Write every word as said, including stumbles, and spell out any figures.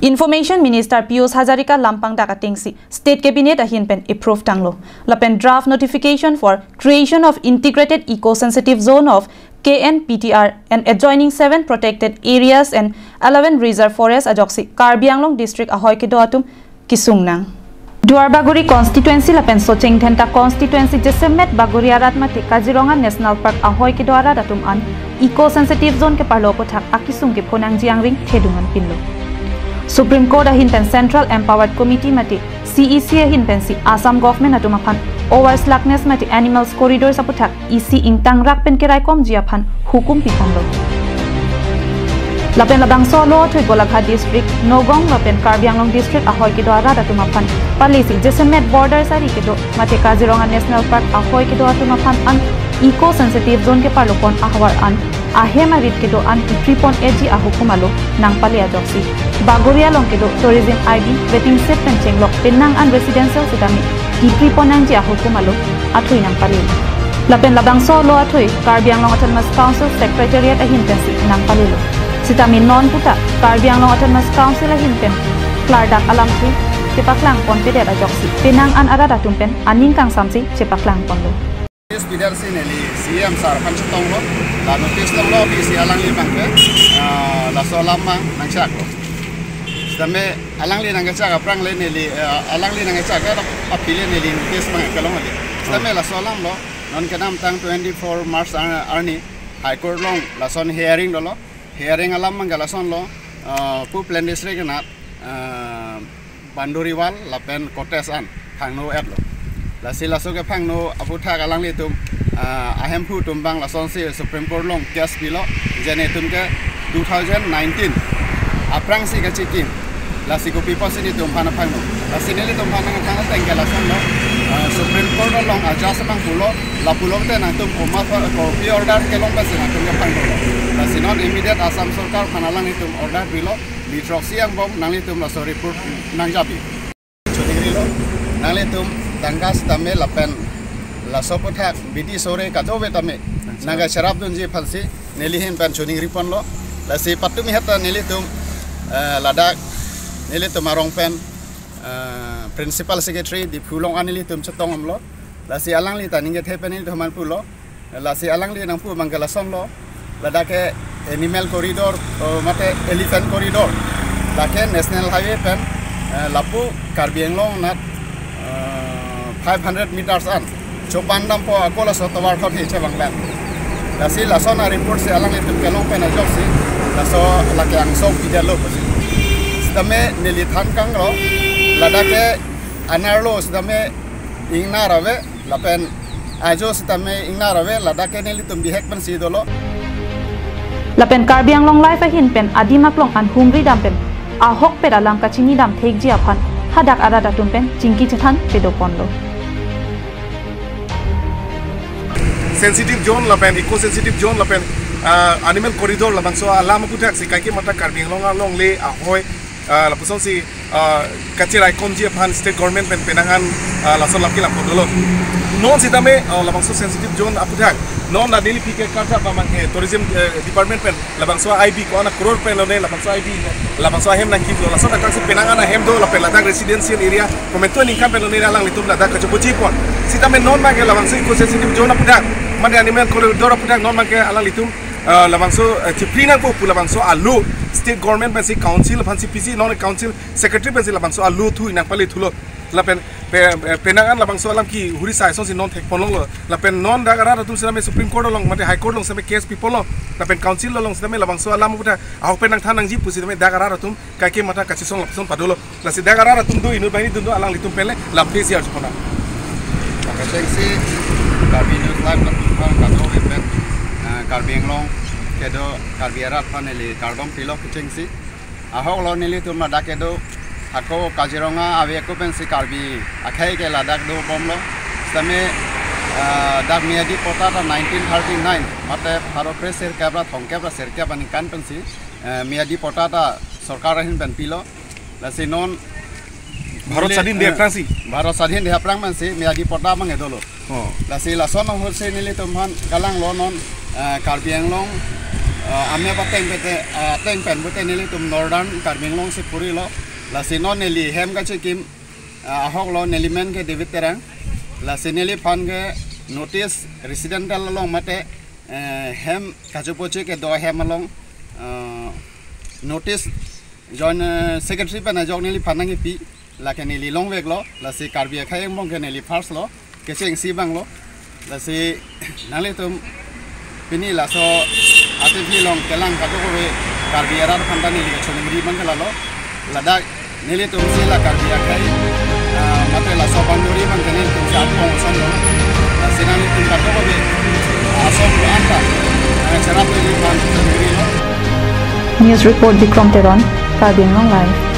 Information Minister Pijush Hazarika lampang dak atengsi State Cabinet ahin pen approve tanglo. Lapen draft notification for creation of integrated eco-sensitive zone of K N P T R and adjoining seven protected areas and eleven reserve forest ajoksi Karbi Anglong district ahoi kedo atum kesung nang. Duar Bagori constituency lapen Socheng Dhenta constituency jasemet Bagori arat mate Kaziranga National Park ahoi kedo arat atum an eco-sensitive zone keparlo aphuthak akesung kepho nangji angring thedung an pinlo. Supreme Court ahin pen Central Empowered Committee mate C E C ahin pensi Assam government atum aphan over slackness mate animals corridors aphuthak isi ingtangrak pen keraikomji aphan hukum piponlo. Lapen labangso alo athui Golaghat district, Nagaon lapen Karbi Anglong district ahoi kedo arat atum aphan palisi jasemet border sari kedo mate Kaziranga National Park ahoi kedo atum aphan an eco-sensitive zone keparlo pon ahavar an ahem arit kedo an ipripon eji ahukum alo nangpale ajoksi Bagori along kedo tourism I D waiting shed pen chenglok penang an residential sitame ipripon nangji ahukum alo athui nangpale. Lapen labangso alo athui Karbi Anglong Autonomous Council Secretariat ahin pensi nangpalelo. Sitame non puta Karbi Anglong Autonomous Council ahin pen klardak alamthe kepaklang ponpedet ajoksi penang an arat atum pen aning kangsamsi chepaklang ponlo. Notice pidarsi neli C M sir aphan chetonglo, la notice tonglo, P C alangli abangke, ah, laso alam abang nangchaklo. Sitame alangli nangkechak aphrang le neli, ah, alangli nangkechak aphi le neli notice abang kelong kali. Sitame laso alam lo, non kedamtang twenty-four March ar-, arni High Court along lason hearing dolo, hearing alam abangke lasonlo, ah, Pu Plain District anat, ah, boundary wall lapen cottage an phangno-etlo. Lasi laso kephangno aphuthak alanglitum, ah, ahemphu atum abang lasonsi Supreme Court along case pilo, je netum ke two thousand nineteen aphrangsi kachikim. Lasi kopi pusi netum aphan phangno. Lasi nelitum aphan nangthang ateng ke lasonlo, ah, Supreme Court along a-judge abang pulo, lapulote nangtum oma pa kopi order kelong pusi nangtum kephangno. Lasi non immediate Assam Sorkar aphan alanglitum order pilo, bithroksi angbong nanglitum laso report nangjabi. Choningrilo, nanglitum tangka sitame lapen laso aphuthak bidi sore kadokave tame nangkacherapdunji aphansi neli ahin pen choningri ponlo. Lasi patumi heta nelitum, eh, ladak nelitum arong pen, eh, Principal Secretary Diphu along an nelitum chetong damlo. Lasi alangli ta ningkethe pen nelitum aphan pulo. Lasi alangli nangpu abangke lasonlo, ladak ke animal corridor, oh, mate elephant corridor. Lake National Highway pen, eh, lapu Karbi Anglong anat, eh, five hundred meters an chopan dampo, ako laso tovar thot he chevanglang. Lasi lason a-report si alanglitum kelong pen ajoksi laso lake angsong pidetlo pusi. Sitame neli than kanglo, ladak ke anerlo sitame ingnar ave, lapen ajo sitame ingnar ave, ladak ke nelitum bihek pensi dolo. Lapen Karbi Anglong Live ahin pen adim aklong an humri dam pen ahokpet alam kachini dam thekji aphan hadak arat atum pen chingki chethan pedo ponlo. Sensitive zone lapen eco sensitive zone lapen, ah, animal corridor labangso alam aphuthak si kaike mata Karbi Anglong alongle ahoi, ah, lapusonsi, ah, kachiraikomji aphan state government pen penang an, ah, laso lam kelang pon dolo. Non sitame, ah, labangso sensitive zone aphuthak non la neli P K Karthap abangke tourism, eh, department pen labangso I B ko-an a-crore pen lone labangso I B, labangso ahem nangkiplo, laso dak si penang an ahem do lapen ladak residential area komantu aningkan pen lone alanglitum ladak kachopoji pon. Sitame non abangke labangso eco sensitive zone aphuthak mate animal corridor aphuthak non abangke alanglitum, ah, labangso, eh, chipri nangpo pu labangso alo state government pensi council aphansi pisi, non council secretary pensi labangso alo thu inang pale thulo. Lapen pe-, pe-, penang an labangso alam kehuri sai asonsi non thek ponlonglo. Lapen non dak arat atum sitame Supreme Court along mate High Court along sitame case piponlo. Lapen council along sitame labangso alam aphuthak ahok pen nangthan nangji pusi sitame dak arat atum kaike mata kachesong lapuson padolo. Lasi dak arat atum do inut banghini dun do alanglitum pen le lamthe si arju pon nang. Kechengsi Karbi News Live latum aphan kadokave pen, ah, Karbi Anglong kedo Karbi arat aphan neli kardom pilo kechengsi. Ahok lo nelitum ladak kedo, ako Kaziranga ave ako pensi Karbi akhei ke ladak dobomlo. Sitame, ah, dak Miyadi patta ta nineteen thirty-nine mate pharo kre sirkep ra thomkep ra sirkep aningkan pensi, eh, Miyadi patta ta sorkar ahin pen pilo. Lasi non Bharat mule, swadhin de eh, aphrangsi. Bharat swadhin de aphrang pensi Miyadi patta abangke dolo. Oh. Lasi lason ahut si nelitum aphan kalanglo non, eh, Karbi Anglong, Ah, amya pateng pete, ah, ateng pen pute nelitum Northern Karbi Anglong si puri lo. Lasi non neli hem kachikim, ah, ahok lo, neli men ke David Terang. Lasi neliphan ke notice residential along mate, eh, hem kachopoche kedo ahem along, ah, notice joint, eh, secretary pen ajok neliphan nangkipi. Lake neli longvek lo, lasi Karbi akhei angbong ke neli first lo, kechengsi abang lo. Lasi nanglitum pini laso athe phi along kelang kadokave Karbi arat aphan ta neli kachoningri abang ke lalo. Ladak nelitum si la Karbi akhei, ah, mate laso boundary abang ke nelitum si atpong ason lo. Lasi nanglitum kadokave ason lo anta, ah, cherap neliphan choningri lo. News report, Bikrom Teron, Karbi Anglong Live.